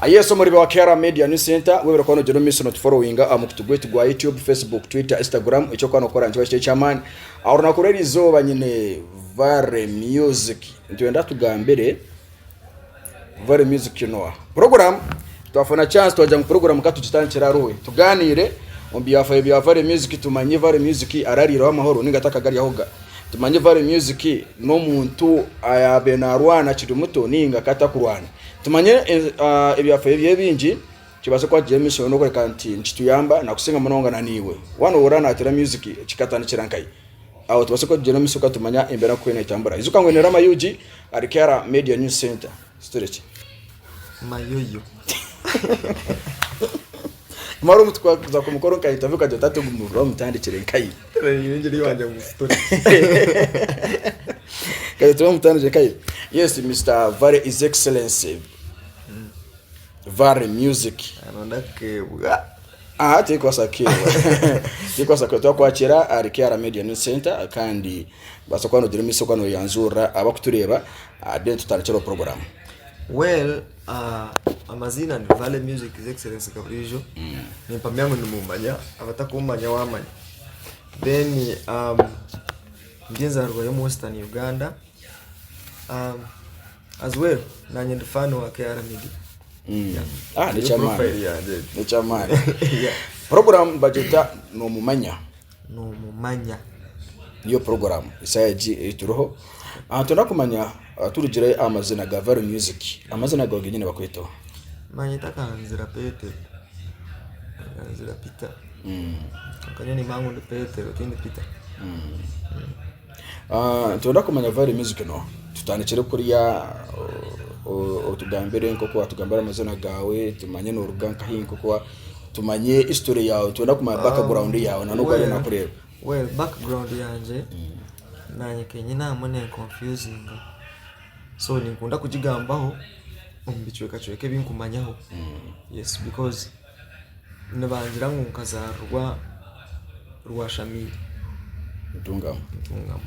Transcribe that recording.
Yes, omuri wa KR Media News Center webere kuba nogyenda omu maisho notuforowinga aha mukutu gwaitu gwa YouTube, Facebook, Twitter, Instagram ekyokuba nokora nikiba kiri eky'amaani. Aha runaku rw'erizooba nyine Vale Music nitwenda tugambire Vale Music noha. Program twafuna chance twagira ngu program katugitandikire ahariwe tuganiire omu byafaayo bya Vale Music tumanye Vale Music arariireho amahoro ninga atakagaryahoga. Tumanye Vale Music n'omuntu ayaabaire naarwana akiri muto ninga ka atakurwana. Tumanye ebyafaayo bye bingi kibaase kuba kigira emishono n'okworeka nti nikituyamba nakusinga munonga na naiwe. Waaba nohurira naateera music kikatandikira nkahi? Aho tubaase kuba tugira emishono tukamanya embeera oku neetambura. Ijuka ngu ni Rama UG ahari KR Media News Center. Turekye. Mayoyo. Mara omu twakuza ku mukoro nka interview ukagira oti hati ogu muntu bamutandikire nkahi? Nyine wangye ngu story. Kare tubamutandikire nkahi? Yes, Mr. Vale His Excellency. Vale Music. Aronda kebwa. Aha tirikubaasa kukeebwa. Tirikubaasa kukeebwa. Twakwakira ahari KR Media News Center kandi baasa kuba nogira omu maisho kuba noyanjurira abakutureeba then tutandikireho program. Well, uh, amaziina ni Vale Music His Excellency Kaburiijo. Nimpamya ngu nimumanya, abatakummanya wamanya. Then um, ndi enzaarwa y'omu Western Uganda. Um, as well, nanye ndi fan wa KR Media. Yeah. Ah, Niyo n'eky'amaani. profile yangye egyo. N'eky'amaani. Yeah. Program bagyeta Nomumanya. Nomumanya. Niyo program esaaha egi ei turiho. Ah, nitwenda kumanya ah, turugire aha mazina ga Vale Music, amazina gaawe genyine bakweta oha? Banyeta Kanzira Petero. Kanzira Peter. Kwonka nyowe nimba ngu ndi Petero tindi Peter. Ah, nitwenda kumanya Vale Music noha? Tutandikire kuriya otugambire nk'oku watugambira amazina gaawe, tumanye noruga nkahi nk'oku wa tumanye history yaawe, nitwenda kumanya background yaawe na n'ogu ariyo nakureeba. Well, background yangye nanye kenyine ahamwe nenconfusinga so ninkunda kugigambaho omu bicweka cweka ebi nkumanyaho yes because nibangira ngu nkazaarirwa Rwashamiire Ntungamo. Ntungamo.